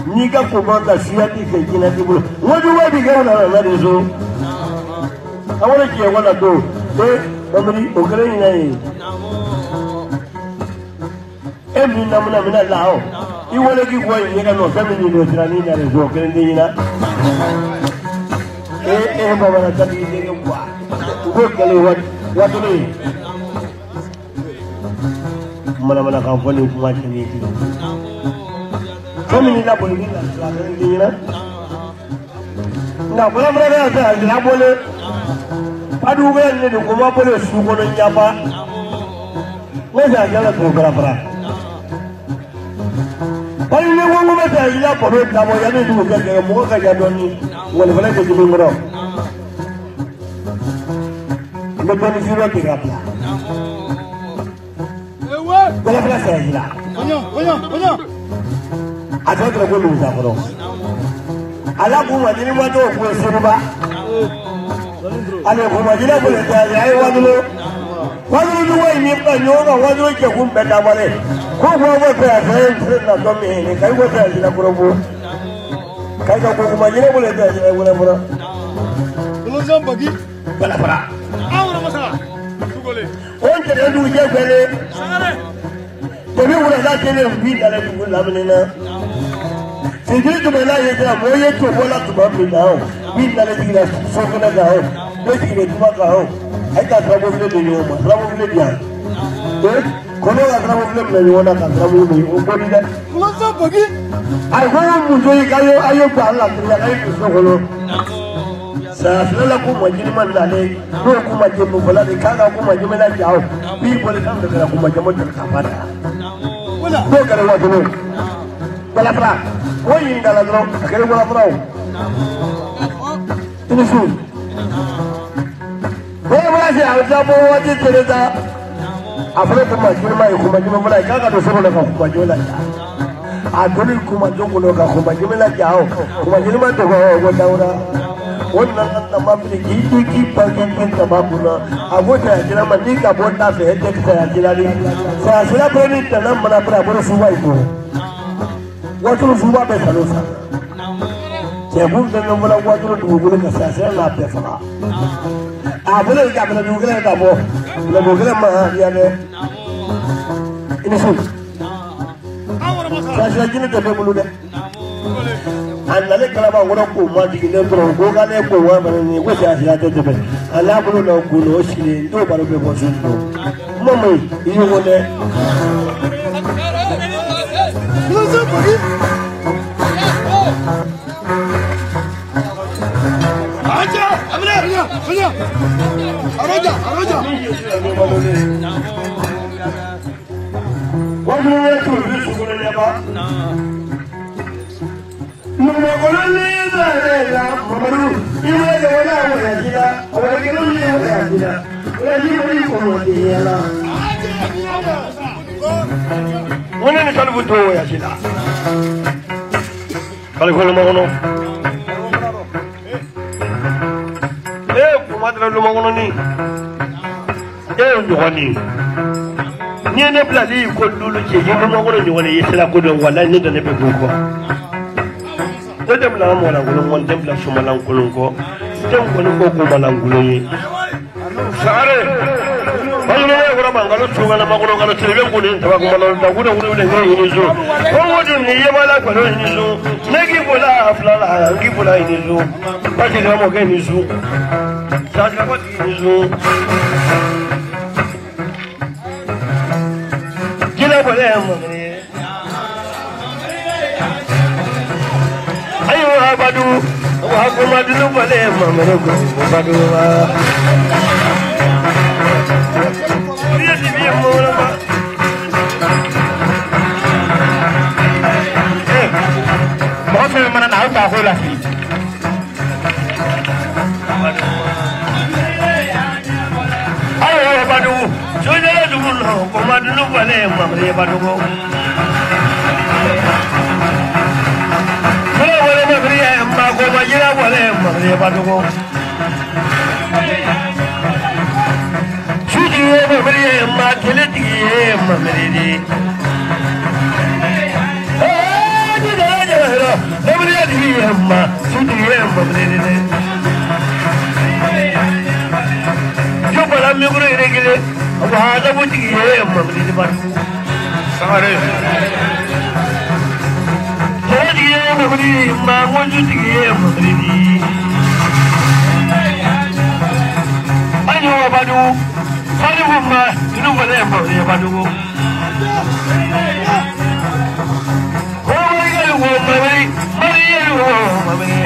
N'i ka ko ban ka siya t'i fɛ jinɛ t'i bolo wajuba bi kɛ o nana de so a wale tiɲɛ wala don ee mamadi o kɛlen ɲinan ye e min namina mina la o i wale k'i bɔ yen ɲɛgɛn nɔ fɛn min ɲini o sira n'i nana so o kelen tɛ ɲinan e e bamanan tatigi denkɛ kuwa u k'o kɛlen waati ye manamanakan fɔ ni kuma cɛ ni kelen fɛn min laboli ni lafiya kelen tɛ ɲinan nka fɔlɔfɔlɔ bɛ yan fɛ a bɔlen adugu bɛ ne de ko ma bɔlen su kɔnɔ ɲafa ne fɛ a jala to fara fara bari ne ko n ko bɛ fɛ a yira baro dabɔ yanni dugu ka jɛ mɔgɔ ka ja dɔɔni wali fana tɛ dimi kɔrɔ n bɛ dɔɔni fi dɔ tigɛ ka bila wala fana sɛ yira a tɔ kɛra ko numu kɔrɔ ala k'u ma jiri ma dɔw ko seruba ale k'u ma jiri ko tɛ a ye wajulu wajulu jugu in min bila ɲɔgɔn kan wajulu jɛkun bɛɛ dabɔlen ko ko ko fɛ a fɛ fɛ na dɔ min kayi ko fɛ a jira kɔrɔbɔ kayi ka ko k'u ma jiri ko tɛ a jira wɛrɛ fɔlɔ. Wala fara. O tɛnɛ dugu jɛ gbɛlɛ. Tobi wulada kelen bi dalen dugu lamini na. Sijiri tuma n'a ye sira mɔgɔ ye to bɔla tuma min na o min dalen jiginna so kɛnɛ kan o ne jiginna tuma kan o a ye ka sirabɔfile don ɲɔgɔn ma sirabɔfile di yan. Ee kɔnɔ ka sirabɔfile minɛ ɲɔgɔn na ka sirabu minɛ o bɔ di dɛ. Ayi ko muso yi k'a ye a ye bɔ a la teliya k'a ye don so kɔnɔ. Saya la ko ma jiri ma nalen n'o ko ma jɛmu fɔlɔ de k'a ka ko ma jɛmu la ja o bi bɔli kan de kɛra ko ma jɛmu jɛmu ka ba da n'o kɛra waati n'o wala fara o ɲininka la dɔrɔn a kɛra wala fara o i ni su wala fara se a bɛ taa bɔ waati kelen ta a fɔra ko ma jiri ma ye ko ma jɛmu fɔlɔ ye k'a ka don so kɔnɔ ka ko ma jɛmu la ja a donni ko ma jɛmu kɔnɔ ka ko ma jɛmu la ja o ko ma jɛmu ma tɔgɔ o ko dawuda. O nana nama fili k'i k'i bange k'i nama kunna a ko sayajira ma n'i ka bɔ da fɛ e tɛ sayajira de sayajira bɛɛ ni tɛnɛ mana bɛrɛ a bolo suba in kɔnɔ waturu suba bɛ salo sa cɛkun fɛn fɛn fɔla waturu dugukolo kan sayajira n'a bɛɛ faga a bolo ka bɛlɛ dugu kelen ka bɔ bɛlɛ dugu kelen ma hadiya dɛ i ni su sayajira jini tɛ bɛɛ bolo dɛ. A nalen kalaba kɔnɔ k'o ma jiginnen dɔrɔn ko k'ale ko wa fana ni ko siyasiya tɛ tɛmɛ a n'a bolo na kun na o sigilen t'o baro bɛ bɔ su dɔn kuma ma ɲi i ɲɔgɔn dɛ. Waati wɛrɛ t'o fi sukolo ɲɛba. Wone ni kalifu to ya jila kalifu lo magono e kuma dara lo magono ni e nyogoni ni ne blali ko lulu je lo magono nyogoni yesela ko don wala ni don ne be ko ne tɛ bila mɔgɔ lankolon kɔ n tɛ bila suma lankolon kɔ n tɛ nkɔni kɔ ko ma lankolon ye sare balima kɔrɔ ma nkalon sokala ma kɔnɔ nkalon tile bɛ kun ni taba kuma la da kun kun ne ɲini so ko o dun ni ye b'a la kɔnɔ ɲini so ne k'i bolo a fila la n k'i bolo ɲini so parce que mɔkɛ ɲini so sasira ko tigi ɲini so jinɛ bɔlen ye mɔgɔ ye. Ayiwa badu wa kuma dunu bale mamere ko badu wa ni di bi mo la ma eh mo fe mana na ta ko la fi ayiwa badu so jala dugu no kuma dunu bale mamere badu ko Jira wale mamre badugo Suji mamre ma kele tigi mamre di Eh di da ja hero Ma sutigi ye mamini jɔbala mikoro yɛrɛ kelen a adamu tigi ye mamini ba Sangare. Tigi ye mamini ma ŋɔnju tigi ye mamini an y'o badugu salifu ma tunu fana ye mamini badugu ko mamini mamini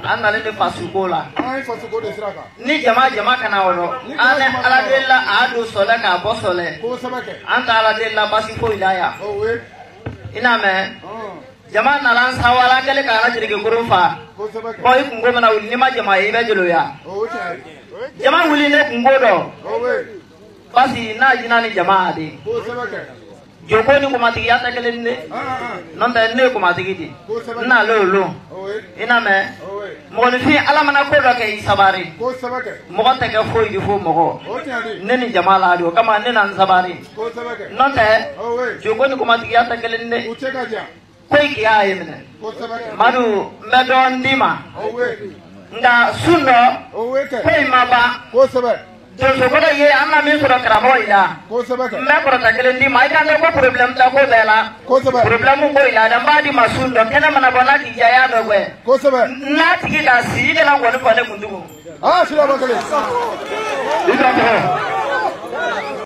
An nalen ne fasuko la. Ni jama jama kana wɔlɔ. An ni Ala delila a don sɔlɛ k'a bɔ sɔlɛ. An ta Ala delila basi foyi la yan. I n'a mɛn? Jama nana an sawala an kɛlen k'an ka jiriki kurun fa. Kɔ i kunko mana wuli n'i ma jama ye i bɛ joloya. Jama wuli ne kunko dɔn. Basi n'a jinɛ ni jama a de. Joko ni kumatigiya tɛ kelen de. N'o tɛ ne ye kumatigi de. N n'ale o lon. I n'a mɛn? Mɔgɔninfin Ala mana ko dɔ kɛ i sabari. Mɔgɔ tɛ kɛ foyi di fo mɔgɔ. Ne ni jama la de o kama ne na n sabari. N'o tɛ joko ni kumatigiya tɛ kelen de. Ko i k'i ye minɛ. Madu n bɛ dɔɔnin d'i ma. Nka sun dɔ ko in ma ban. Donsokɔrɔ ye an ma min sɔrɔ karamɔgɔ in la. N bɛ kɔrɔta kelen d'i ma i kan ko problème tɛ ko bɛɛ la. Problème ko in la dɛ n b'a di ma sun dɔ kɛnɛ mana bɔ n'a k'i diya i y'a dɔ gɛn. N'a tigi ka si i kana nkɔni fɔ ne kun tugun. I ka tɔgɔ.